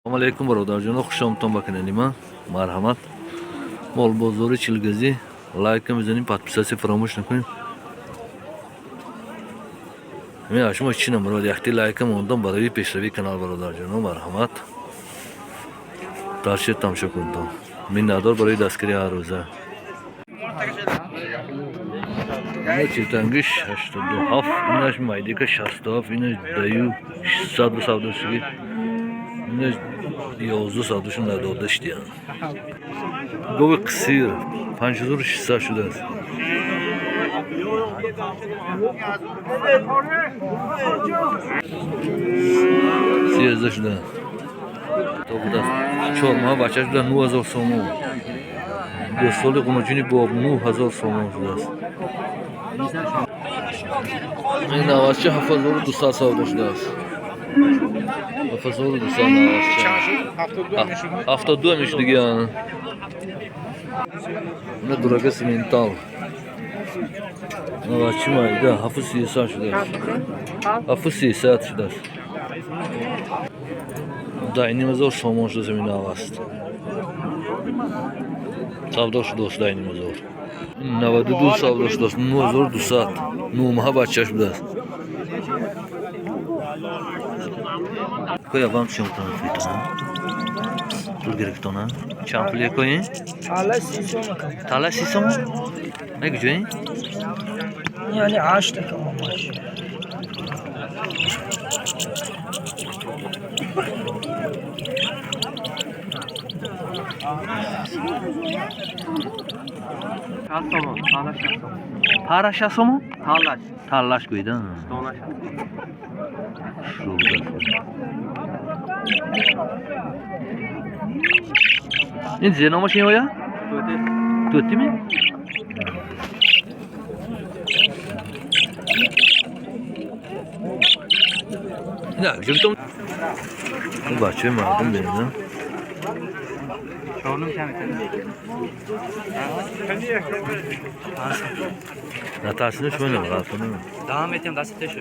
Салом алейкум, бародарҷоно, хушомадтон ба канали ман. Марҳамат, молбозори Чилгазӣ. Лайка мезанем, подписаться фаромӯш накунем. Ҳамин шумо чӣ намурод, якти лайка мондам барои пешравии канал. Бародарҷоно, марҳамат, даршед, тамошо кунтон. Миннатдор барои дастгирии ҳаррӯза. Чилтангиш 87, инаш майдика 67, инаш даю 600 савдо шуги, инаш 11 савдошу надода шудиян. Гови қисир 5600 шудааст. 13 шуда то будааст. 4 моҳа бачаш буда, 9000 сомон. Гӯсоли ғуноҷини боб 9000 сомон шудааст. Ин навасча 7200 савдо шудааст. 7200 навасча. 72 мешудиги. Ина дурака симентал. Навасчи майда 7300 шудааст. 7300 шудааст. 10,5 ҳазор сомон шудааст ин наваст. Савдо шудааст 10,5 ҳазор. 92 савдо шудааст, 9200. 9 моҳа бачаш будааст. Коя вам съёмка фитона. Пул гирифтона. Чанд пул якои? Тала 30 сом кам. Тала 30 сом? Не куҷои? Яъне 8 кам мамаш. 60 сомон, тала 60 сомон. Пара 60 сомон? Талаш. Талаш гӯида. Дона 60. Ин зеномаш ин оя? Тӯти. Тӯти ми? Не, куҷо? Бачаи мардум бинед. Чорнум кам Натарсида шумо намеғалтонем. Давом етем, дасти теши.